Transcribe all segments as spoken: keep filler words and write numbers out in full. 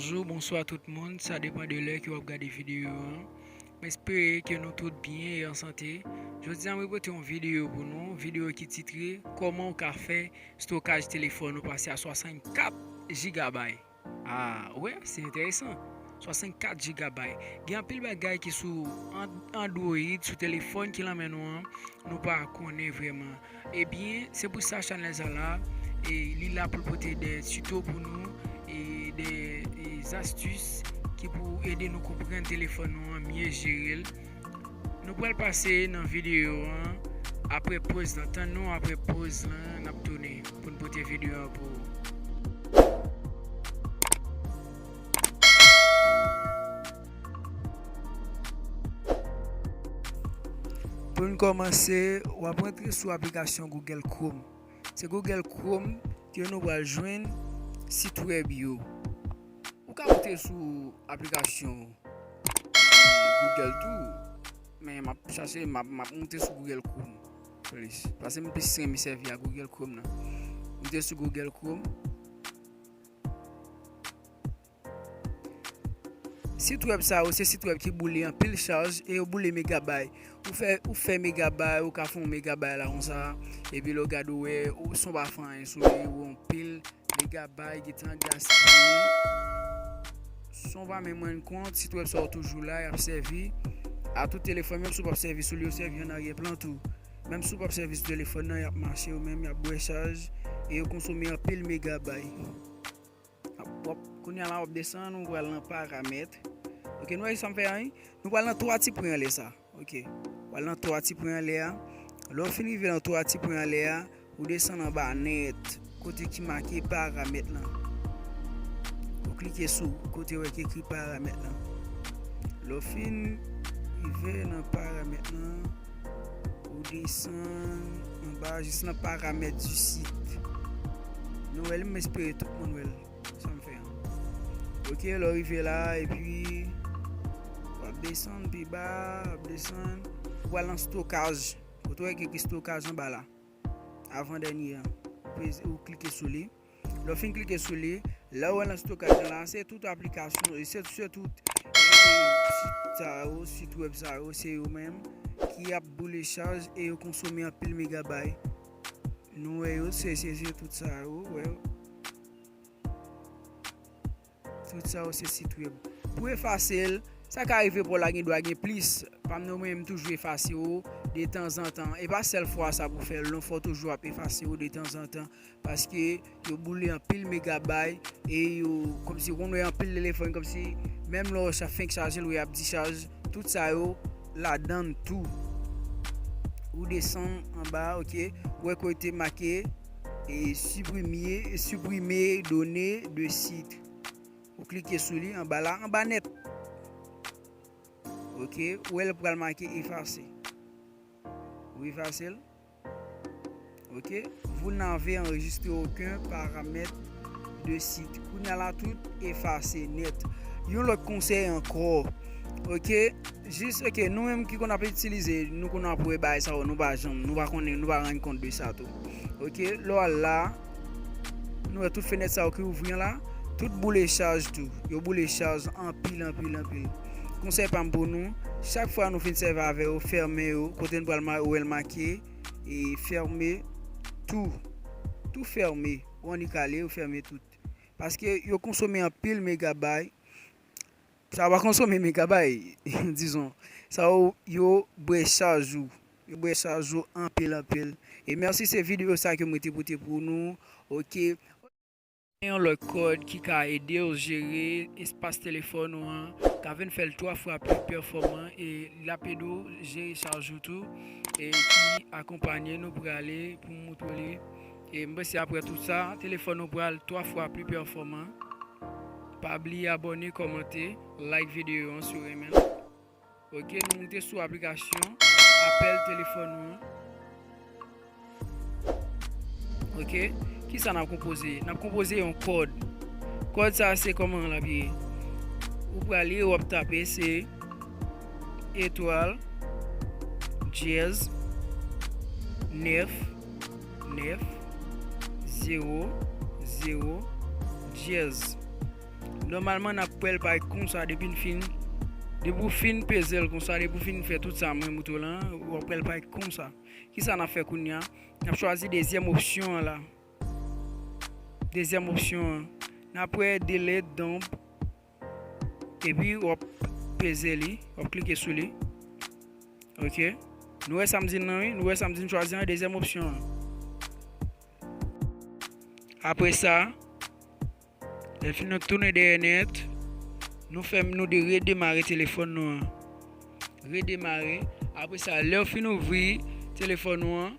Bonjou, bonswa tout moun, sa depann de lè ke w ap gade videyo an. M espere ke nou tout byen e an sante. Jodi a, mwen pote yon videyo pou nou, videyo ki titre Kòman w ka fè stokaj telefòn ou pase a swasannkat jigabay. Ah, wè, se enteresan. Swasannkat jigabay. Gen anpil bagay ki sou An-, Android, sou telefòn ki nan men nou an, nou pa konnen vrèman. Ebyen, se pou sa chanèl sa la, e, li la pou l pote de tito pou nou, e, de, e, zastis ki pou ede nou konprann telefòn nou an, mye jere l. Nou pral pase nan videyo an apre poz lan. Tann nou apre poz lan, n ap tounen pou n pote videyo an pou ou. Pou n kòmanse, w ap rantre sou aplikasyon Google Chrome. Se Google Chrome ke nou pral jwenn sit wèb yo. Ou ka moute sou aplikasyon Google tou, men m ap chache, m ap, m ap moute sou Google Chrome plis. Paske m plis renmen sèvi ak Google Chrome nan. Moute sou Google Chrome. Sit wèb sa yo, se sit wèb ki boule anpil chaj e yo boule megabay. Ou fè, ou fè megabay, ou ka fè yon megabay la konsa, epi lè w gade w wè, ou, san w pa fè anyen sou li, ou anpil megabay gentan gaspiye. San w pa menm rann kont, sit wèb sa yo toujou la, y ap sèvi a tout telefòn, menm si w p ap sèvi sou li, yo sèvi an aryè plan tou. Menm si w p ap sèvi sou telefòn nan, y ap mache yo menm, y ap bwè chaj, e yo konsome anpil megabay. Ap, w ap, kounye a la, w ap desann, ou pral nan paramèt. Ok, nou wè sa m fè a, wi? Nou pral nan twa ti pwen anlè sa. Ok. W al nan twa ti pwen anlè a. Lè w fin rive nan twa ti pwen anlè a, ou desann anba nèt, kote ki make paramèt lan. Ou klike sou kote w wè ki ekri paramèt lan. Lè w fin rive nan paramèt lan, ou desann anba jis nan paramèt du site. Nou wè l, m espere tout moun wè l. Sa m fè an. Ok, lè w rive la, epi w ap desann pi ba, w ap desann. Ou pral nan stokaj. Kote w wè ki ekri stokaj anba la. Avan dènye an. Ou peze, ou klike sou li. Lè w fin klike sou li, la w wè nan stokaj lan la, se tout aplikasyon, e se, se tout, e, sit sa yo, sit wèb sa yo, se yo menm ki ap boule chaj e yo konsome anpil megabay. Nou wè yo, se, se, se tout sa yo, wè. Tout sa yo se sit wèb. Pou efase l, sa ka rive pou w la gen dwa gen plis. Pa m nan mwen, m toujou efase yo detanzantan. E pa sèl fwa sa pou fè l non, fò w toujou ap efase yo detanzantan. Paske yo boule anpil megabay e yo, kòmsi, ou konn wè anpil telefòn, kòmsi, menm lè w cha-, fenk chaje l, ou wè y ap dichaj, tout sa yo ladan l tou. Ou desann anba, ok, ou wè kote make, e, supprimer, supprimer données de site. Ou klike sou li anba la, anba nèt. Ok, ou wè l pral make efase. Ou efase l. Ok, vous n'avez enregistré aucun paramètre de site. Kounye a la, tout efase nèt. Yon lòt konsèy ankò. Ok, jis, ok, nou menm ki konn ap itilize, nou konn ap wè bagay sa yo, nou pa janm, nou pa konnen, nou pa rann kont de sa tou. Ok, lè w al la, nou wè tout fenèt sa yo ki ouvri an la, tout boule chaj tou. Yo boule chaj anpil, anpil, anpil. Konsèy pa m pou nou, chak fwa nou fin sèvi avè yo, fèmen yo, kote n pral ma-, wè l make, e fèmen tou. Tou fèmen. Ou annik ale, ou fèmen tout. Paske yo konsome anpil megabay. Sa pa konsome megabay, dizon. Sa yo, yo bwè chaj ou. Yo bwè chaj ou anpil, anpil. E mèsi, se videyo sa ke mwen te pote pou nou. Ok. Yon lòt kòd ki ka ede w jere espas telefòn ou an, ka vin fè l twa fwa pli pèfòman e l ap ede w jere chaj ou tou, e ki akonpanye nou prale pou m moutre w li. E m panse apre tout sa, telefòn ou pral twa fwa pli pèfòman. Pa bliye abòne, kòmante, like videyo an si w renmen l. Ok, nou moute sou aplikasyon apèl telefòn nou an. Ok, kisa n ap konpoze? N ap konpoze yon kòd. Kòd sa se kòman l ap ye? Ou prale, w ap tape se etwal dyèz nèf nèf zewo zewo dyèz. Nòmalman, n ap wè l parèt konsa depi n fin. Depi w fin peze l konsa, depi w fin fè tout sa mwen montre w la, w ap wè l parèt konsa. Kisa n ap fè kounye a? N ap chwazi dezyèm opsyon an la. Dezyèm opsyon an. N ap wè delete dump. Epi w ap peze li, w ap klike sou li. Ok. Nou wè sa m di n nan, wi. Nou wè sa m di n chwazi an, dezyèm opsyon an. Apre sa, lè l fin nou tounen dèyè nèt, nou fè, nou de redemare telefòn nou an. Redemare. Apre sa, lè w fin ouvri telefòn ou an,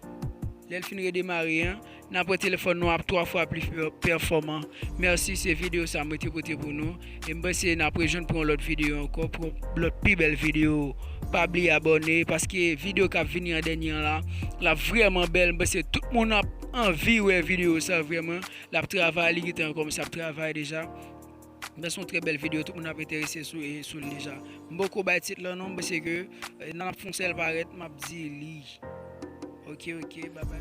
lè l fin redemare an, n ap wè telefòn nou ap twa fwa pli pè-, pèfòman. Mèsi, se videyo sa mwen te pote pou nou. E m panse n ap rejwenn pou yon lòt videyo ankò, pou yon lòt pi bèl videyo. Pa bliye abòne, paske videyo k ap vini an dènye an la, l ap vrèman bèl. M panse tout moun ap anvi wè videyo sa vrèman. L ap travay, li gentan kòmanse ap travay deja. Men se yon trè bèl videyo, tout moun ap enterese sou, e, sou li deja. M poko bay tit lan non, m panse ke, e, nan ap fon sèl parèt, m ap di li. Ok, ok, bye bye.